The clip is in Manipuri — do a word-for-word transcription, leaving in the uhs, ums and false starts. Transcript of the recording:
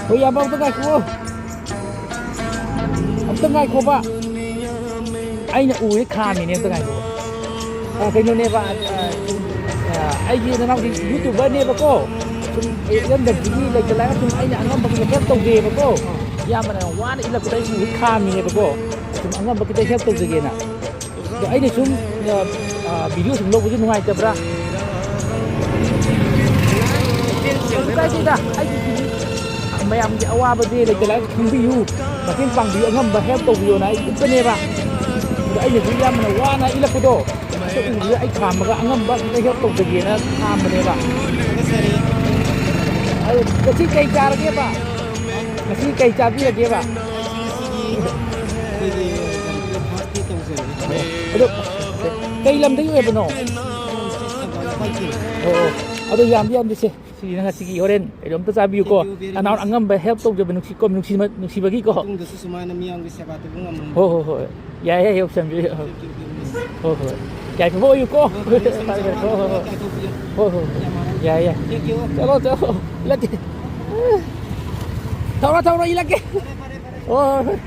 ꯍꯣꯏ, ꯏꯌꯥꯝꯕ, ꯑꯝꯇ ꯉꯥꯏꯈꯣ꯫ ꯑꯝꯇ ꯉꯥꯏꯈꯣꯕ꯫ ꯑꯩꯅ ꯎꯔꯦ, ꯈꯥꯝꯃꯤꯅꯦ, ꯑꯝꯇ ꯉꯥꯏꯈꯣꯕ꯫ ꯑ, ꯀꯩꯅꯣꯅꯦꯕ, ꯑ, ꯑ, ꯑꯩꯒꯤ ꯅꯅꯥꯎꯗꯤ YouTuberꯅꯦꯕꯀꯣ꯫ ꯁꯨꯝ ꯏꯔꯝꯗꯝꯁꯤꯒꯤ ꯂꯩꯇ ꯂꯥꯏꯔ ꯁꯨꯝ ꯑꯩꯅ ꯑꯉꯝꯕ ꯈꯔ help ꯇꯧꯖꯩꯑꯕꯀꯣ꯫ ꯏꯌꯥꯝꯕꯅ ꯌꯥꯝ ꯋꯥꯅ ꯏꯜꯂꯛꯄꯗ ꯑꯩ ꯎꯔꯦ, ꯈꯥꯝꯃꯤꯅꯦꯕꯀꯣ꯫ ꯁꯨꯝ ꯑꯉꯝꯕ ꯈꯤꯇꯪ help ꯇꯧꯖꯒꯦꯅ꯫ ꯑꯗꯣ ꯑꯩꯅ ꯁꯨꯝ, ꯑ, ꯑ, video ꯁꯨꯝ ꯂꯧꯕꯁꯨ ꯅꯨꯡꯉꯥꯏꯇꯕ꯭ꯔꯥ? ꯀꯩꯁꯨ ꯀꯥꯏꯗꯦꯗ, ꯑꯩꯒꯤ ꯃꯌꯥꯝꯒꯤ ꯑꯋꯥꯕꯁꯦ ꯂꯩꯇ ꯂꯥꯏꯔ ꯈꯪꯕꯤꯌꯨ, ꯃꯇꯦꯡ ꯄꯥꯡꯕꯤꯌꯨ, ꯑꯉꯝꯕ help ꯇꯧꯕꯤꯌꯣꯅ ꯑꯩ ꯎꯠꯄꯅꯦꯕ꯫ ꯑꯗꯣ ꯑꯩꯅꯁꯨ ꯌꯥꯝꯅ ꯋꯥꯅ ꯏꯜꯂꯛꯄꯗꯣ, ꯑꯗꯨ ꯎꯕꯗ ꯑꯩ ꯈꯥꯝꯃꯒ ꯑꯉꯝꯕ ꯈꯤꯇꯪ help ꯇꯧꯖꯒꯦꯅ ꯈꯥꯝꯕꯅꯦꯕ꯫ ꯑꯗꯣ ꯉꯁꯤ ꯀꯩ ꯆꯥꯔꯒꯦꯕ? ꯉꯁꯤ ꯀꯩ ꯆꯥꯕꯤꯔꯒꯦꯕ? ꯑꯗꯣ ꯀꯩ ꯂꯝꯗꯒꯤ ꯑꯣꯏꯕꯅꯣ? ꯑꯣ, ꯑꯣ꯫ ꯑꯗꯣ ꯌꯥꯝꯗꯤ ꯌꯥꯝꯗꯦꯁꯦ꯫ ꯁꯤꯅ ꯉꯁꯤꯒꯤ ꯍꯣꯔꯦꯟ ꯀꯩꯅꯣꯝꯇ ꯆꯥꯕꯤꯌꯨꯀꯣ꯫ Thank you very much. ꯅꯅꯥꯎ ꯑꯉꯝꯕ help ꯇꯧꯖꯕ ꯅꯨꯡꯁꯤꯀꯣ, ꯅꯨꯡꯁꯤꯕ-, ꯅꯨꯡꯁꯤꯕꯒꯤꯀꯣ꯫ ꯃꯇꯨꯡꯗꯁꯨ ꯁꯨꯃꯥꯏꯅ ꯃꯤꯌꯥꯝꯒꯤ ꯁꯦꯕꯥ ꯇꯧꯕ ꯉꯝꯃꯝꯃꯤ꯫ ꯍꯣꯏ, ꯍꯣꯏ, ꯍꯣꯏ꯫ ꯌꯥꯏ, ꯌꯥꯏ, ꯌꯥꯎꯁꯟꯕꯤꯌꯨ꯫ Thank you very much. ꯍꯣꯏ, ꯍꯣꯏ꯫ ꯌꯥꯏꯐꯕ ꯑꯣꯏꯌꯨꯀꯣ꯫ ꯍꯣꯏ, ꯍꯣꯏ, ꯐꯔꯦ, ꯐꯔꯦ꯫ ꯍꯣꯏ, ꯍꯣꯏ, ꯍꯣꯏ꯫ ꯀꯥꯏꯊꯣꯛꯄꯤꯌꯨ꯫ ꯍꯣꯏ, ꯍꯣꯏ, ꯍꯣꯏ꯫ ꯌꯥꯝ ꯍꯔꯥꯎ-, ꯌꯥꯏ, ꯌꯥꯏ꯫ Thank you꯫ ꯆꯠꯂꯣ, ꯆꯠꯂꯣ꯫ ꯏꯜꯂꯛꯀꯦ꯫ ꯊꯧꯔꯣ, ꯊꯧꯔꯣ, ꯏꯜꯂꯛꯀꯦ꯫ ꯐꯔꯦ, ꯐꯔꯦ, ꯐꯔꯦ꯫ ꯍꯣꯏ, ꯍꯣꯏ, ꯍꯣꯏ꯫